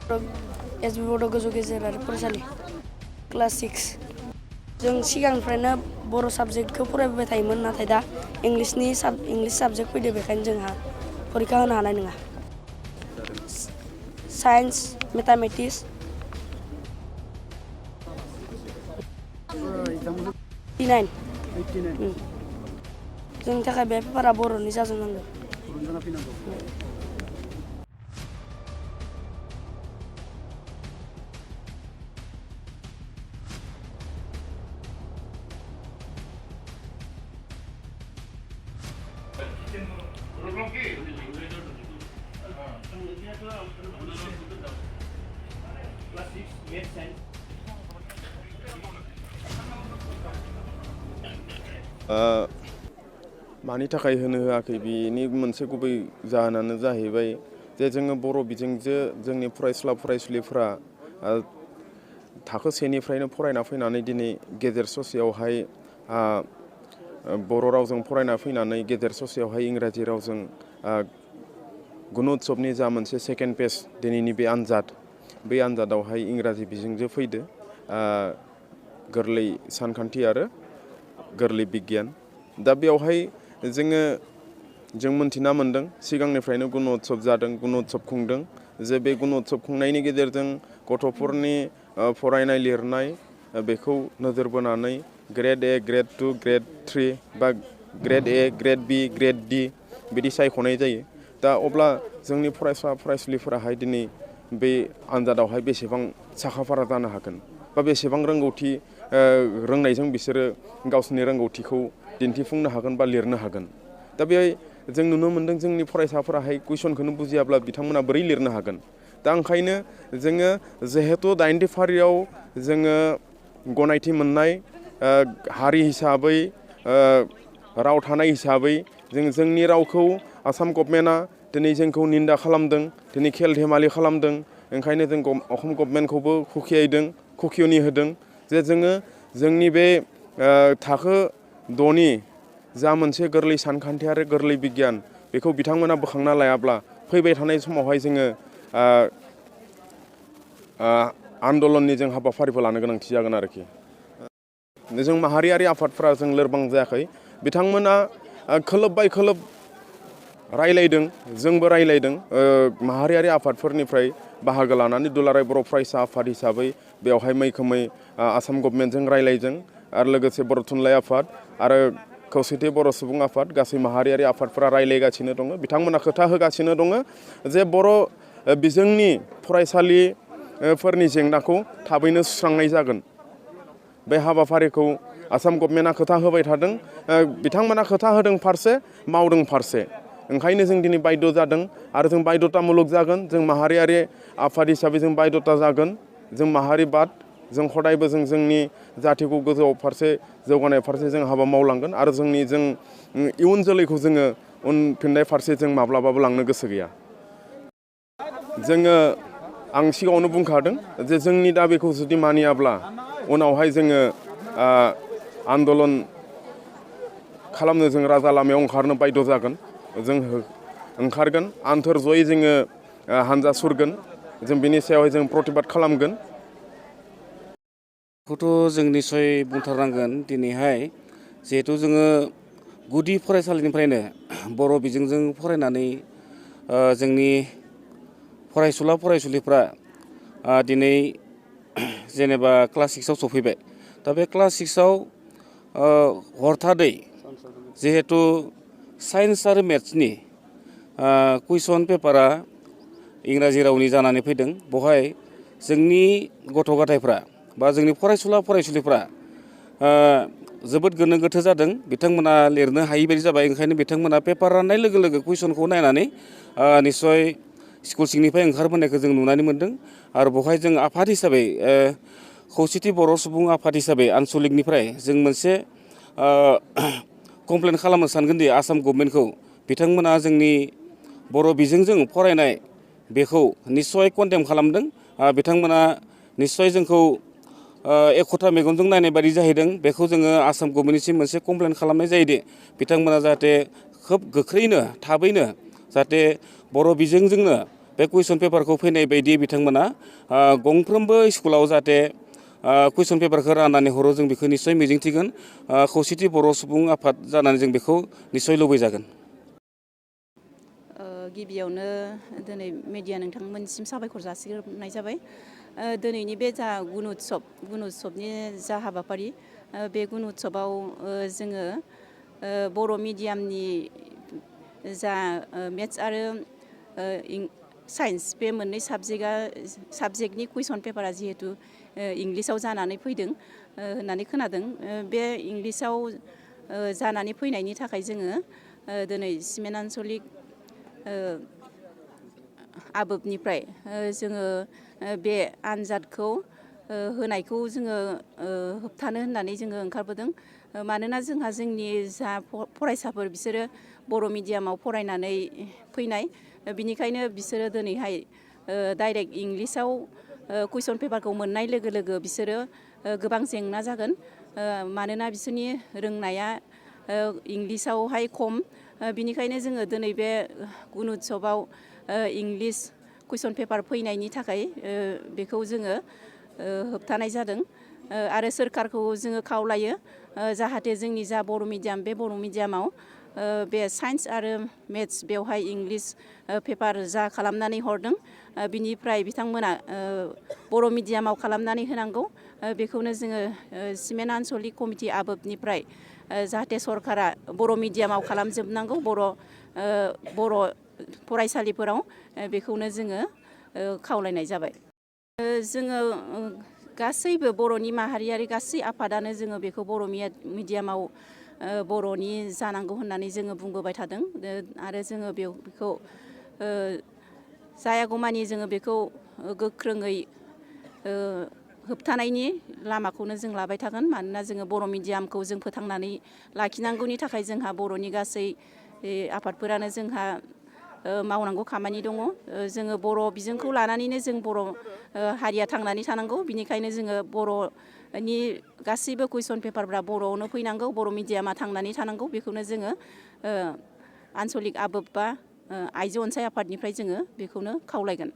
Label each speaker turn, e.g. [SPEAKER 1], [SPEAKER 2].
[SPEAKER 1] एसबि बड' गोजौ गेजेरारि फरायसालि क्लास 6 जों सिगांनिफ्रायनो बर' साबजेक्टखौ फरायबाय थायोमोन नाथाय दा इंलिश साबजेक्ट फैदो बेखायनो जोंहा फरिखा होनो हानाय नङा साइन्स मेथामेटिक्स 89 जोंनि थाखाय बे पेपारा बर'नि जाजोबनांगौ
[SPEAKER 2] मानि थाखाय होनो होआखै बेनि मोनसे गुबै जाहोनानो जाहैबाय जे जोङो बर' बिजोंजों जोंनि फरायसुला फरायसुलिफोरा थाखो 1 निफ्रायनो फरायना फैनानै दिनै गेजेर ससेयावहाय बर' रावजों फरायना फैनानै गेजेर ससेयावहाय इंराजि रावजों गुण'त्सबनि जा मोनसे सेकेन्ड पेज दिनैनि बे आनजाद बे आनजादावहाय इंराजि बिजोंजों फैदो गोरलै सानखान्थि आरो गोरलै बिगियान दा बेवहाय जों मोनथिना मोन्दों सिगांनिफ्रायनो गुण'त्सब जादों गुण'त्सब खुंदों जे बे गुण'त्सब खुंनायनि गेजेरजों गथ'फोरनि फरायनाय लिरनाय बेखौ नोजोर बोनानै ग्रेड ए ग्रेड 2 ग्रेड 3 बा grade A grade B grade D बिदि सायख'नाय जायो दा अब्ला जोंनि फरायसा फरायसुलिफोराहाय दिनै बे आनजादावहाय बेसेबां साखाफारा जानो हागोन बा बेसेबां रोंगौथि रोंनायजों बिसोरो गावसोरनि रोंगौथिखौ दिन्थिफुंनो हागोन बा लिरनो हागोन दा बेहाय जों नुनो मोन्दों जोंनि फरायसाफोराहाय कुइसनखौनो बुजियाब्ला बिथांमोना बोरै लिरनो हागोन दा ओंखायनो जोङो जिहेतु 90 फारियाव जोङो गनायथि मोननाय हारि हिसाबै राव थानाय हिसाबै जोंनि रावखौ आसाम गभर्नमेन्टआ दिनै जोंखौ निन्दा खालामदों दिनै खेल धेमालि खालामदों ओंखायनो जों असम गभर्नमेन्टखौबो खुखियनि होदों जे जोङो जोंनि बे थाखो 6नि जा मोनसे गोरलै सानखान्थि आरो गोरलै बिगियान बेखौ बिथांमोना बोखांना लायाब्ला फैबाय थानाय समावहाय जोङो आन्दलननि जों हाबाफारिफोर लानो गोनांथि जागोन आरोखि जों माहारियारि आफादफ्रा जों लोरबां जायाखै बिथांमोना खोलोब बाय खोलोब रायलायदों जोंबो रायलायदों माहारियारि आफादफोरनिफ्राय बाहागो लानानै दुलाराय बर' फरायसा आफाद हिसाबै बेवहाय मैखोमै आसाम गभर्नमेन्टजों रायलायदों आरो लोगोसे बर' थुनलाइ आफाद आरो खौसेथि बर' सुबुं आफाद गासै माहारियारि आफादफोरा रायलायगासिनो दङ बिथांमोना खोथा होगासिनो दङ जे बर' बिजोंनि फरायसालिफोरनि जेंनाखौ थाबैनो सुस्रांनाय जागोन बे हाबाफारिखौ आसाम गभर्नमेन्टआ खोथा होबाय थादों बिथांमोना खोथा होदों फारसे मावदों फारसे ओंखायनो जों दिनै बायद' जादों आरो जों बायद'तामुलक जागोन जों माहारियारि आफाद हिसाबै जों बायद'ता जागोन जों माहारिबाद जों हदायबो जोंनि जाथिखौ गोजौआव फारसे जौगानाय फारसे जों हाबा मावलांगोन आरो जों इयुन जोलैखौ जोङो उनफिननाय फारसे जों माब्लाबाबो लांनो गोसो गैया आं सिगाङावनो बुंखादों जे जोंनि दाबिखौ जुदि मानियाब्ला उनावहाय जोङो आन्दलन खालामनो जों राजा लामायाव ओंखारनो बायद' जागोन जों ओंखारगोन आन्थोर जयै जोङो हानजा सुरगोन जों बिनि सायावहाय जों प्रतिबाद खालामगोन
[SPEAKER 3] जों निसय बुंथारनांगोन दिनैहाय जिहेथु जोङो गुदि फरायसालिनिफ्रायनो बर' बिजोंजों फरायनानै जोंनि फरायसुला फरायसुलिफ्रा दिनै जेनेबा क्लास 6आव सफैबाय दा बे क्लास 6आव हरथादै जिहेतु साइन्स आरो मेथ्सनि कुइसन पेपारा इंराजि रावनि जानानै फैदों बेवहाय जोंनि गथ' गथायफ्रा बा जोंनि फरायसुला फरायसुलिफ्रा जोबोद गोनो गोथो जादों बिथांमोना लिरनो हायि बायदि जाबाय ओंखायनो बिथांमोना पेपार राननाय लोगो लोगो कुइसनखौ नायनानै निस्सय स्कुल सिंनिफ्राय ओंखारबोनायखौ जों नुनानै मोन्दों आरो बेवहाय जों आफाद हिसाबै खौसेथि बर' सुबुं आफाद हिसाबै आनसलिकनिफ्राय जों मोनसे कमप्लेन खालामनो सानगोन दि आसाम गभर्नमेन्टखौ बिथांमोना जोंनि बर' बिजोंजों फरायनाय बेखौ निस्सय कन्डेम खालामदों बिथांमोना निस्सय जोंखौ एख'था मेगनजों नायनाय बायदि जाहैदों बेखौ जोङो आसाम गभर्नमेन्टनिसिम मोनसे कमप्लेन खालामनाय जायोदि बिथांमोना जाहाथे खोब गोख्रैनो थाबैनो जाहाथे बर' बिजोंजोंनो बे कुइसन पेपारखौ फैनाय बायदि बिथांमोना गंफ्रोमबो स्कुलाव जाहाथे कुइसन पेपारखौ राननानै हरो जों बेखौ निस्सय मिजिंथिगोन खौसेथि बर' सुबुं आफाद जानानै जों बेखौ निस्सय लुबैजागोन।
[SPEAKER 4] गिबियावनो दिनै मिडिया नोंथांमोनसिम साबायखर जासिग्रोनाय जाबाय। दिनैनि बे जा गुन उत्सबनि जा हाबाफारि बे गुन उत्सबाव जोङो बर' मिडियामनि जा मेथ्स आरो साइन्स बे मोननै साबजेक्टनि कुइसन पेपारा जिहेतु इंलिसाव जानानै फैदों होननानै खोनादों। बे इंलिसाव जानानै फैनायनि थाखाय जोङो दिनै सिमेन्ट आन्चलिक आबोबनिफ्राय जोङो बे आनजादखौ होनायखौ जोङो होबथानो होननानै जोङो ओंखारबोदों। मानोना जोंहा जोंनि जा फरायसाफोर बिसोरो बर' मिडियामाव फरायनानै फैनाय, बिनिखायनो बिसोरो दिनैहाय डाइरेक्ट इंलिसाव कुइसन पेपारखौ मोननाय लोगो लोगो बिसोरो गोबां जेंना जागोन। मानोना बिसोरनि रोंनाया इंलिसावहाय खम। बिनिखायनो जोङो दिनै बे गुन उत्सबाव इंलिस कुइसन पेपार फैनायनि थाखाय बेखौ जोङो होबथानाय जादों। आरो सोरखारखौ जोङो खावलायो जाहाथे जोंनि जा बर' मिडियाम बे बर' मिडियामाव बे साइन्स आरो मेथ्स बेवहाय इंलिस पेपार जा खालामनानै हरदों बिनिफ्राय बिथांमोना बर' मिडियामाव खालामनानै होनांगौ। बेखौनो जोङो सिमेन्ट आन्चलिक कमिटि आबोबनिफ्राय जाहाथे सरकारा बर' मिडियामाव खालामजोबनांगौ बर' फरायसालिफोराव, बेखौनो जोङो खावलायनाय जाबाय। जोङो गासैबो बर'नि माहारियारि गासै आफादानो जोङो बेखौ बर' मिडियामाव बर'नि जानांगौ होननानै जोङो बुंबोबाय थादों। आरो जोङो बेखौ जायागौमानि जोङो बेखौ गोख्रोङै होबथानायनि लामाखौनो जों लाबाय थागोन। मानोना जोङो बर' मिडियामखौ जों फोथांनानै लाखिनांगौनि थाखाय जोंहा बर'नि गासै आफादफोरानो जोंहा मावनांगौ खामानि दङ। जोङो बर' बिजोंखौ लानानैनो जों बर' हारिया थांनानै थानांगौ। बिनिखायनो जोङो बर'नि गासैबो कुइसन पेपारफ्रा बर'आवनो फैनांगौ, बर' मिडियामा थांनानै थानांगौ। बेखौनो जोङो आन्चलिक आबोब बा आइजो अनसाय आफादनिफ्राय जोङो बेखौनो खावलायगोन।